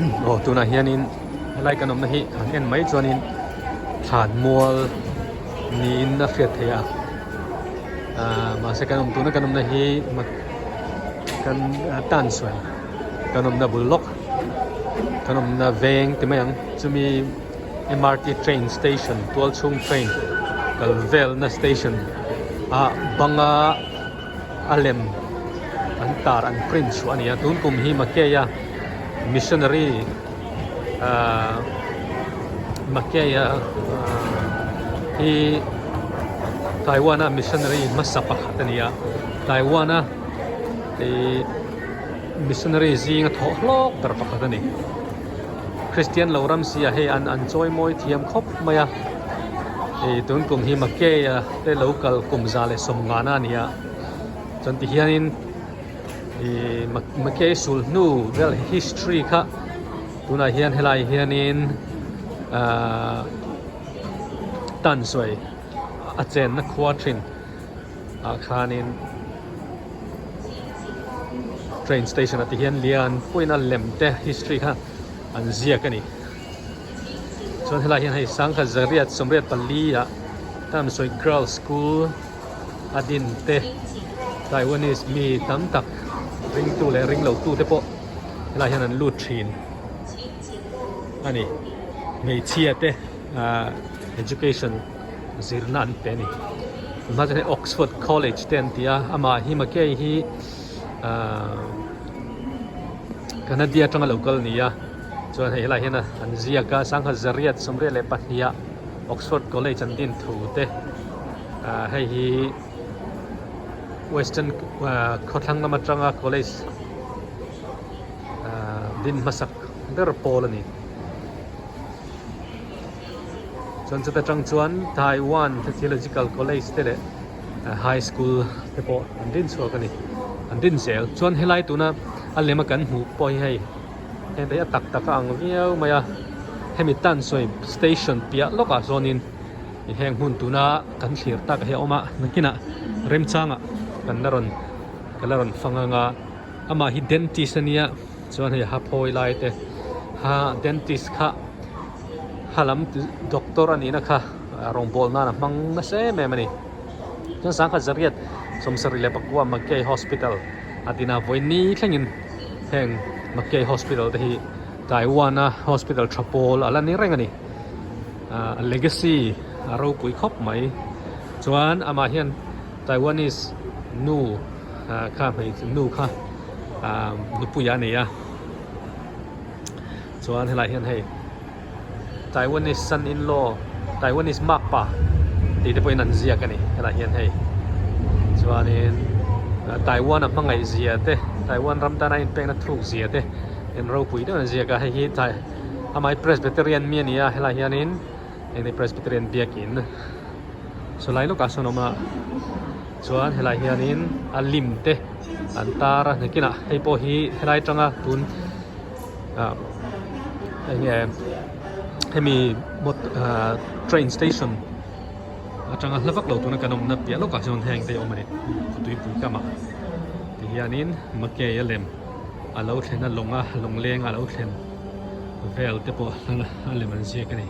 Aw tunah hianin helai kan awmna hi han en mai chuanin thlan mual niin a hriat theih a ahh mahse kan awm tuna kan awmna hi kan tan sawi kan awmna bul lawk kan awmna veng ti mai ang chumi M_R_T train station tual chhung train kal velna station ah banga a lem an tar an print chhuah a ni a tun kum hi Makeia missionary ahh Makeia hi Taiwan a missionary hmasa pakhat a ni a Taiwan a ihh missionary zinga thawh hlawk ber pakhat a ni Christian lo ram si ah hei an an chawi mawi thiam khawp mai a ih tun kum hi Makeia te lo kal kum za leh sawm ngana a ni a chuan ti hianin ih Makeia sul hnu vel history kha tunah hian helai hianin ahh tan sawi a chenna khua thin ah khanin train station ah ti hian lian puiin a lem te history kha an ziak a ni. Chuan helai hian hei sangkhat zariat sawmriat pali ah Tamsawi Girls School a din te Taiwanese mi tam tak ringtu leh ringlo tu te pawh helai hian an lut thin a ni. Hmeichhia te ah education zirna an pe a ni. Tunhma chuan hei Oxford College te an ti a amah hi Makei hi ah Canada atanga lo kal a ni a. Chuan hei helaiah hian an ziak a sangha zariat sawmriat leh pahnih ah Oxford College an din thu te ah hei hi Western ah khawthlang lam atanga college ah din hmasak ber pawl a ni. Chuan chuta tang chuan Taiwan Theological College te leh High School te pawh an din chhuak a ni an din zel. Chuan helai tuna a lema kan hmuh pawh hi hei. Heng te hi a tak tak a ang viau mai a hemi Tansawi station piah lawkah zawnin heng hmun tuna kan thlir tak hi a awm a nakinah remchangah kan la rawn ka la rawn fang ang a amah hi dentist a nia chuan hei ha phawi lai te ha dentist kha ha lam doctor a nihna kha rawngbâwl nân a hmang nasa em em a ni chuan sangkhat zariat sawmsarih leh pakua Mackay hospital a tina vawi ni thlengin. Heng Mackay Hospital te hi Taiwan a hospital tha pawl a la ni reng a ni. Ahh a legacy a ropui khawp mai. Chuan amah hian Taiwanese nu ah kha hmeichhe nu kha ah nupui a nei a. Chuan helaiah hian hei. Taiwanese son in law, Taiwanese makpa tih te pawhin an ziak a ni helaiah hian hei chuanin Taiwan a hmangaih zia te Taiwan ram tana inpekna thuk zia te in ropui deuh an ziak a hei hi Tai amah hi Presbyterian mi a ni a helaiah hianin eng Presbyterian biakin sawlai lawkah sawn a awm a chuan helaiah hianin a lim te an tar a nakinah hei pawh hi helai atanga tun. ah enge hemi ah train station atanga hla vak lo tuna kan awmna piah lawkah chuan heng te a awm a ni tuipui kamah ti hianin makei a lem a lo thlen a lawng a lawngleng a lo thlen vel te pawh a lem an ziak a ni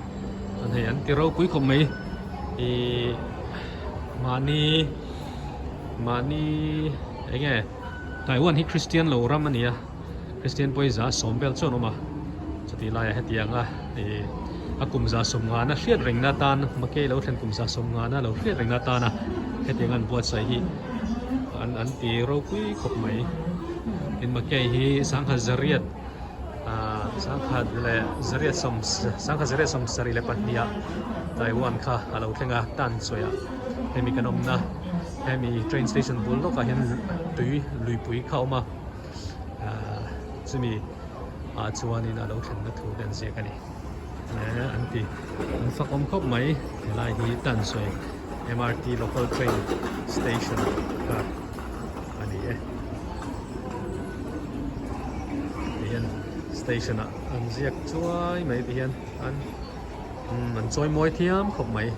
chuan hei an ti ropui khawp mai ihh mahni mahni enge Taiwan hi Christian lo ram a ni a. Kristian pawisa sawm vel chuan awm a, chutih laiah hetianga ih a kum za sawm ngana hriat rengna atan Makei lo thlen kum za sawm ngana lo hriat rengna atana hetianga an buatsaih hi an an ti ropui khawp mai. Tin Makei hi sangha zariat ah sangha leh zariat sawm sangha zariat sawm sarih leh pahniha Taiwan kha a lo thleng a tan sawiah hemi kan awmna hemi train station bul lawkah hian tui luipui kha a awm a. ahh chumi ah chuanin a lo thlenna thu te an ziak a ni eh an ti an fak awm khawp mai helai hi Tansawi M_R_T local train station kha a ni e ti hian station ah an ziak chuai mai ti hian an umm an chawi mawi thiam khawp mai.